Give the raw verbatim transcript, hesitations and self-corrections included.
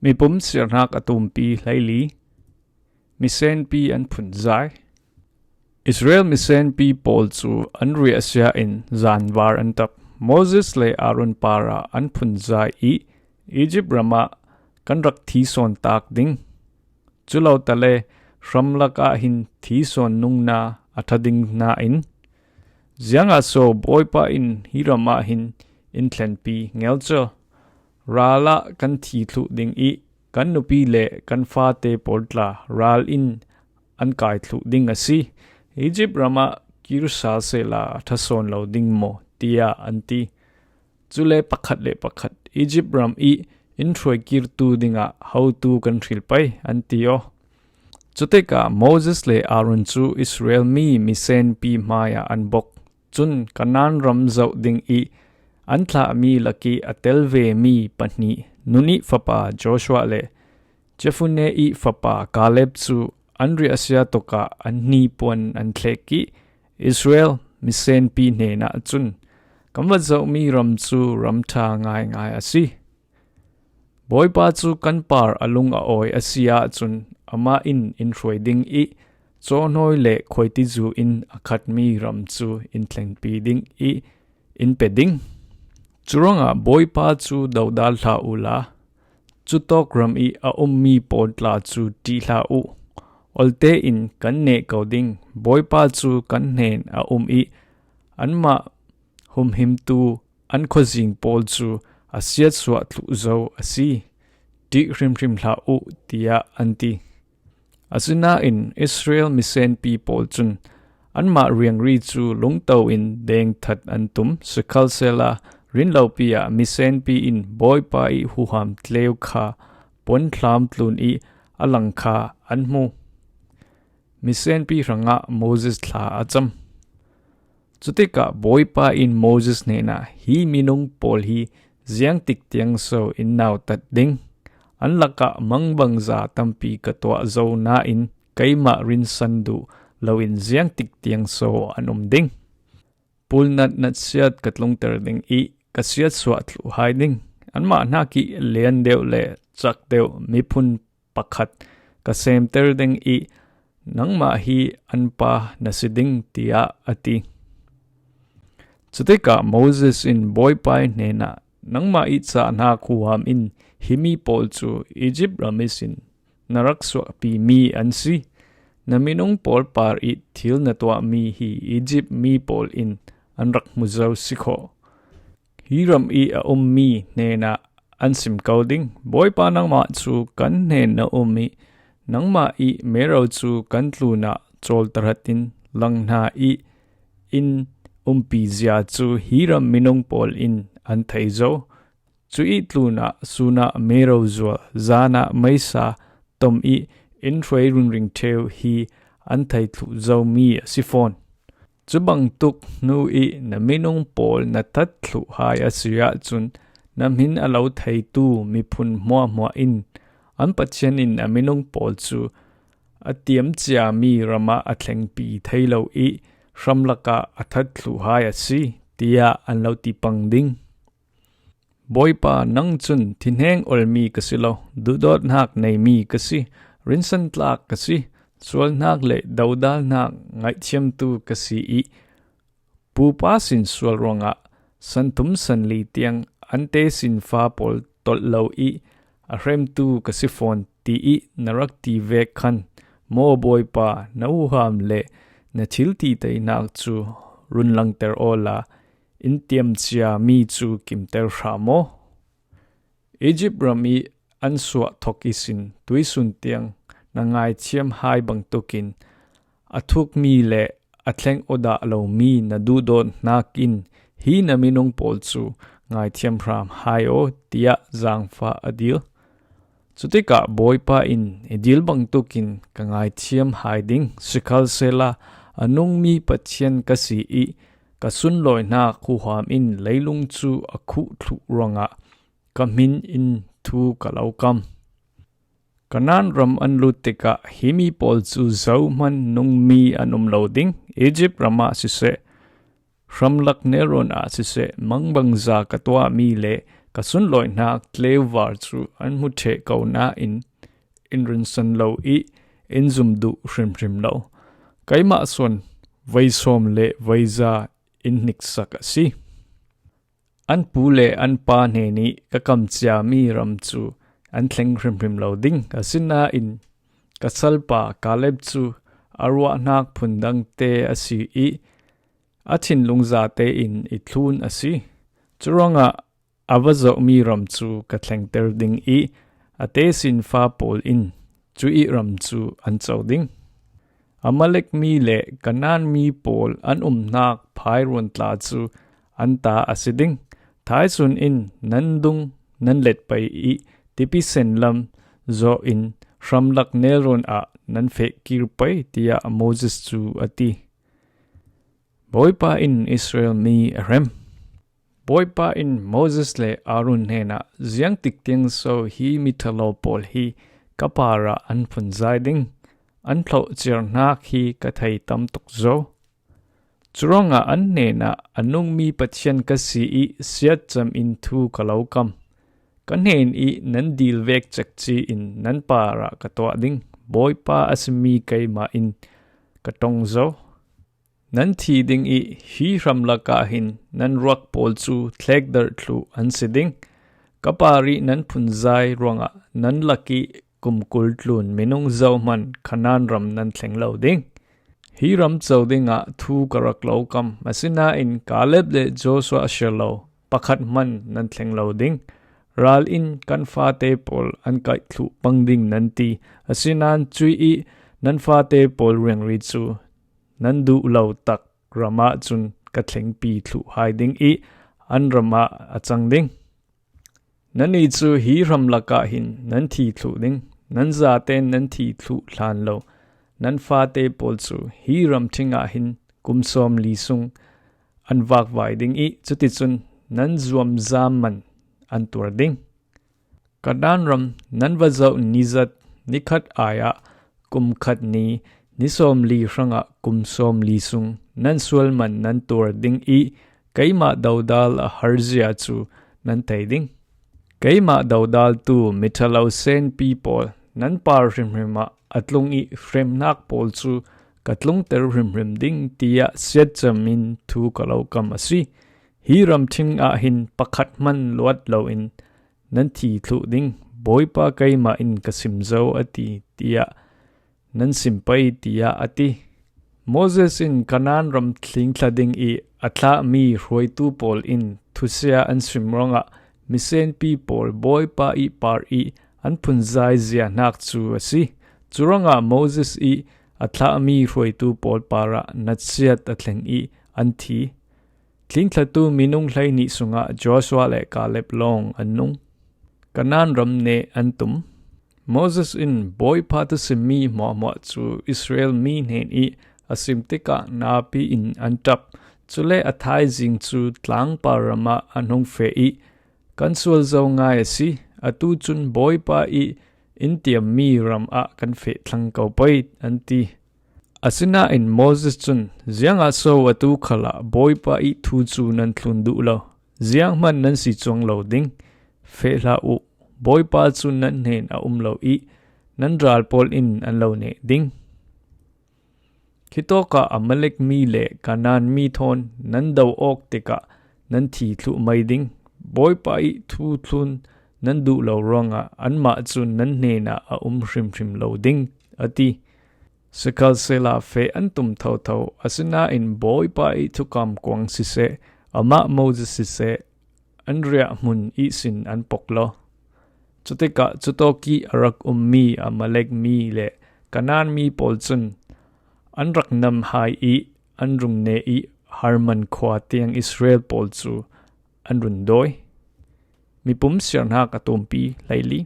Mipum siarnak a tumpi hleili. Misenpi an phunzai. Israel misenpi pawl cu an riahsia in zanvar an tap. Moses le Aaron parah an phunzai i Egypt ramah kan rak thi sawn tak ding. Culotale hramlak ah hin thi sawn nungna a ṭha ding nain, ziangah so Bawipa in hi ramah hin in thlenpi ngelcel? Ral ah kan thi thluh ding i kan nupi le kan fate pawl tla ral in an kai thluh ding a si. Egypt ramah kir sal sehla a ṭha sawn lo ding maw? Tiah an ti. Cule pakhat le pakhat Egypt ram i in hruaikirtu dingah hotu kan hril pei, an ti aw. Cutikah Moses le Aaron cu Israel mi misenpi hmaiah an bok. Cun Kanaan ram zoh ding i an thlahmi lak i a tel vemi pahnih, Nun i fapa Joshua le Jephunneh i fapa Kaleb cu an riahsia tukah an hnipuan an thlek i Israel misenpi hnenah cun, "Kan va zohmi ram cu ram ṭha ngaingai a si. Bawipa cu kan par a lung a awi a si ahcun amah in in hruai ding i cawhnawi le khuaitizu in a khatmi ram cu in thlengpi ding i in pe ding. Curuangah Bawipa cu dodal hlah uhla, cutawk ram i a ummi pawl tla cu ṭih hlah uh. Olte in kan neh ko ding. Bawipa cu kan hnen a um i anmah humhimtu an khuazing pawl cu a siatsuah thluh zo a si. Ṭih hrimhrim hlah uh," tiah an ti. Asinain Israel misenpi pawl cun anmah riangri cu lungto in dengthat an tum. Sikhalsehla rinlopi ah misenpi in Bawipa i huham tleu kha puanthlam tlun i a lang kha an hmu. Misenpi hrangah Moses thla a cam. Cutikah Bawipa in Moses hnenah, "Hi minung pawl hi ziangtik tiang so in nautat ding? An lakah mangbangza tampi ka tuah zo nain keimah rinsan duh loin ziangtik tiang so an um ding? Pulnat natsiat ka tlungter ding i ka siatsuah thluh hai ding. Anmah hnak i lian deuh le cak deuh miphun pakhat ka semter ding i nangmah hi an pa na si ding," tiah a ti. Cutikah Moses in Bawipa i hnenah, "Nangmah i cahnak huham in himi pawl cu Egypt ram ihsin na rak suahpimi an si. Na minung pawl par i thil na tuahmi hi Egypt mi pawl in an rak hmu zo si khaw. Hi ram i a ummi hnenah an sim ko ding. Bawipa nangmah cu kan hnen na um i nangmah i mero cu kan tlunah cawl tahratin lang hna i in umpi zia cu hi ram minung pawl in an thei zo. Cu i tlunah sunah mero zual, zanah meisa tom i in hruai ringring ṭheu hi an thei thluh zomi a si fawn. Cu bangtuk hnu i na minung pawl na that thluh hai a si ahcun na hmin a lo theitu miphun hmuahhmuah in an Pathian in a minung pawl cu a tiam ciami ramah a thlengpi thei lo i hramlak ah a that thluh hai a si," tiah an lo ti pang ding. "Bawipa, nang cun thihneng olmi ka si lo, duhdawtnak neimi ka si, rinsantlak ka si, sualnak le dodalnak ngaihthiamtu ka si i pupa sin sual ruangah santhum sanli tiang an tesinfa pawl tolh lo i a hremtu ka si fawn," ti i na rak ti vek khan, maw Bawipa, na huham le na thil titeinak cu run langter awla in tiam ciami cu kimter hram aw. Egypt ram i an suah thok ihsin tuisun tiang na ngaithiam hai bangtukin a thukmi le a thleng aw dah lomi na duhdawtnak in hi na minung pawl cu ngaithiam hram hai aw, tiah zaangfah a dil. Cutikah Bawipa in, "I dil bangtukin ka ngaithiam hai ding, sikhalsehla a nungmi Pathian ka si i ka sunlawinak huham in leilung cu a khuh thluh ruangah ka hmin in thu ka lo kam. Kanaan ram an lut tikah himi pawl cu zohman nungmi an um lo ding. Egypt ram ah siseh, hramlak nelrawn ah siseh, mangbangza ka tuahmi le ka sunlawihnak tleuvar cu an hmu ṭheh ko nain in rinsan lo i in zum duh hrimhrim lo. Keimah sawn voi sawm le voi za in hniksak a si. An pu le an pa hnenih ka kam ciami ram cu an thleng hrimhrim lo ding. Asinain ka salpa Kaleb cu a ruahnak phundangte a si i a thinlung zate in i thlun a si. Curuangah a va zohmi ram cu ka thlengter ding i a tesinfa pawl in cuih ram cu an co ding. Amalek mi le Kanaan mi pawl an umnak phairuan tla cu an ta a si ding. Thaisun in nan dung nan let pei i tipi sen lam zawh in hramlak nelrawn ah nan fehkir pei, tiah Moses cu a ti. Bawipa in Israel mi a hrem. Bawipa in Moses le Aaron hnenah, "Ziangtik tiang so hi miṭhalo pawl hi ka parah an phunzai ding? An thlawhciarnak hi ka thei tam tuk zo. Curuangah an hnenah, 'A nungmi Pathian ka si i siatcam in thu ka lo kam. Ka hnen i nan dil vek cekci in nan parah ka tuah ding. Bawipa a simi keimah in ka ṭong zo. Nan thi ding i hi hramlak ah hin nan ruak pawl cu thlekdarh thluh an si ding. Ka parih nan phunzai ruangah nan lak i kumkul tlun minung zohman Kanaan ram nan thleng lo ding. Hi ram co dingah thu ka rak lo kam. Asinain Kaleb le Joshua a si lo pakhat hman nan thleng lo ding. Ral in kan fate pawl an kaih thluh pang ding nan ti. Asinain cuih i nan fate pawl riangri cu nan duh lo tak ram ah cun ka thlengpi thluh hai ding i an ram ah a cang ding. Nannih cu hi hramlak ah hin nan thi thluh ding. Nan zaten nan thi thluh hlan lo nan fate pawl cu hi ramṭhing ah hin kum sawmli sung an vakvai ding i cuticun nan zuamza man an tuar ding. Kanaan ram nan va zoh nizat nikhat ai ah kum khat ni ni sawmli hrangah kum sawmli sung nan sual man nan tuar ding i keimah dodal a harzia cu nan thei ding. Keimah dodaltu miṭhalo senpi pawl nan par hrimhrim ah a tlung i hremnak pawl cu ka tlungter hrimhrim ding, tiah siatcam in thu ka lo kam a si. Hi ramṭhing ah hin pakhat hman luat loin nan thi thluh ding. Bawipa keimah in ka sim zo," a ti, tiah nan sim pei, tiah a ti. Moses in Kanaan ram thlingthla ding i a thlahmi hruaitu pawl in thusia an sim ruangah misenpi pawl Bawipa i par i an phunzai ziahnak cu a si. Curuangah Moses i a thlahmi hruaitu pawl parah natsiat a thleng i an thi. Thlingthlatu minung hleihnih sungah Joshua le Kaleb lawng an nung. Kanaan ram neh an tum. Moses in Bawipa thusimmi hmuahhmuah cu Israel mi hnen i a sim tikah napi in an ṭap. Cule a thaizing cu tlangpar ram ah an hung feh i, "Kan sual zo ngai a si. Atu cun Bawipa i in tiammi ram ah kan feh thlang ko pei," an ti. Asinain Moses cun, "Ziangah so atu khalah Bawipa i thu cu nan thlun duh lo? Zianghman nan si cuang lo ding? Feh hlah uh, Bawipa cu nan hnen a um lo i nan ral pawl in an lo neh ding. Khitawkah Amalek mi le Kanaan mi thawn nan do awk tikah nan thi thluh mai ding. Bawipa i thu thlun nan duh lo ruangah anmah cu nan hnenah a um hrimhrim lo ding," a ti. Sikhalsehla feh an tum thotho, asinain Bawipa i thukam kuang siseh, amah Moses siseh, an riahhmun ihsin an pok lo. Cutikah cutawk i a rak ummi Amalek mi le Kanaan mi pawl cun an rak nam hai i an rung neh i Hermon khua tiang Israel pawl cu an run dawi. Mipum siarnak a tumpi hleili.